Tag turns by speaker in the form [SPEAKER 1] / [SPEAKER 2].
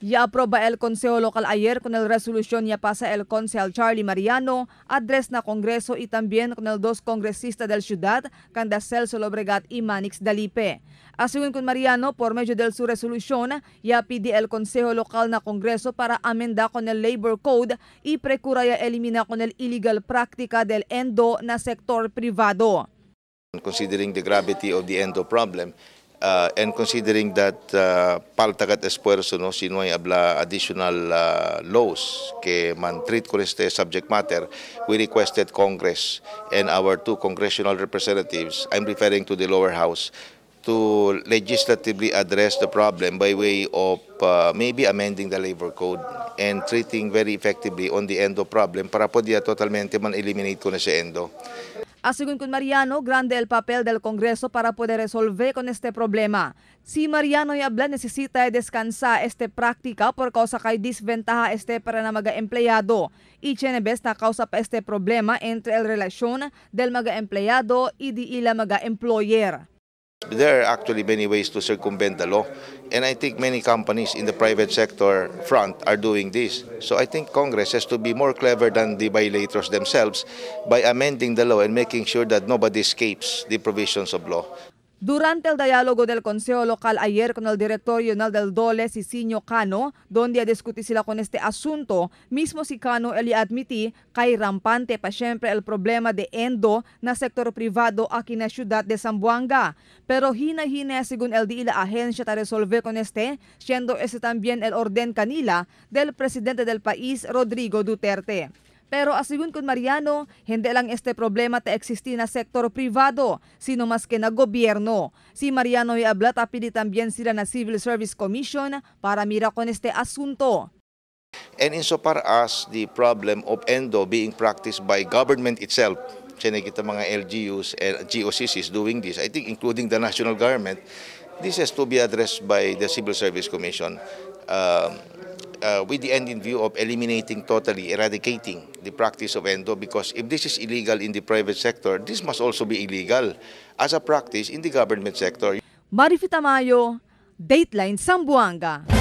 [SPEAKER 1] Ya aproba el Consejo Local ayer con el resolución ya pasa el Concejal Charlie Mariano, adres na Congreso y también con el dos congresistas del ciudad, Canda Celso Lobregat y Manix Dalipe. Asegún con Mariano, por medio de su resolución, ya pide el Consejo Local na Congreso para amenda con el Labor Code y precura ya elimina con el illegal práctica del endo na sector privado.
[SPEAKER 2] Considering the gravity of the endo problem, and considering that falta kat esfuerzo, no, si no hay habla additional laws que man treat con este subject matter, we requested Congress and our two congressional representatives, I'm referring to the lower house, to legislatively address the problem by way of maybe amending the labor code and treating very effectively on the endo problem para poder totalmente man eliminate con ese endo.
[SPEAKER 1] Asegún con Mariano, grande el papel del Congreso para poder resolver con este problema. Si Mariano y habla necesita descansar este práctica por causa kay desventaja este para na mga empleyado. Y chenebes na causa pa este problema entre el relación del mga empleyado y di ila mga employer.
[SPEAKER 2] There are actually many ways to circumvent the law, and I think many companies in the private sector front are doing this. So I think Congress has to be more clever than the violators themselves by amending the law and making sure that nobody escapes the provisions of law.
[SPEAKER 1] Durante el diálogo del Consejo Local ayer con el director regional del DOLE, Sisinio Cano, donde discutí sila con este asunto, mismo si Cano eli admití kay rampante pa siyempre el problema de endo na sector privado aquí na ciudad de Zamboanga. Pero hina-hina según el di la agencia ta resolver con este, siendo ese también el orden kanila del presidente del país, Rodrigo Duterte. Pero asegún con Mariano, hindi lang este problema ta existi na sektor privado, sino mas que na gobyerno. Si Mariano y habla, pidi también sila na Civil Service Commission para mira con este asunto.
[SPEAKER 2] And insofar as the problem of endo being practiced by government itself, kita mga LGUs and GOCCs doing this, I think including the national government, this has to be addressed by the Civil Service Commission. With the end in view of eliminating totally, eradicating the practice of endo, because if this is illegal in the private sector, this must also be illegal as a practice in the government sector.
[SPEAKER 1] Marifi Tamayo, Dateline Zamboanga.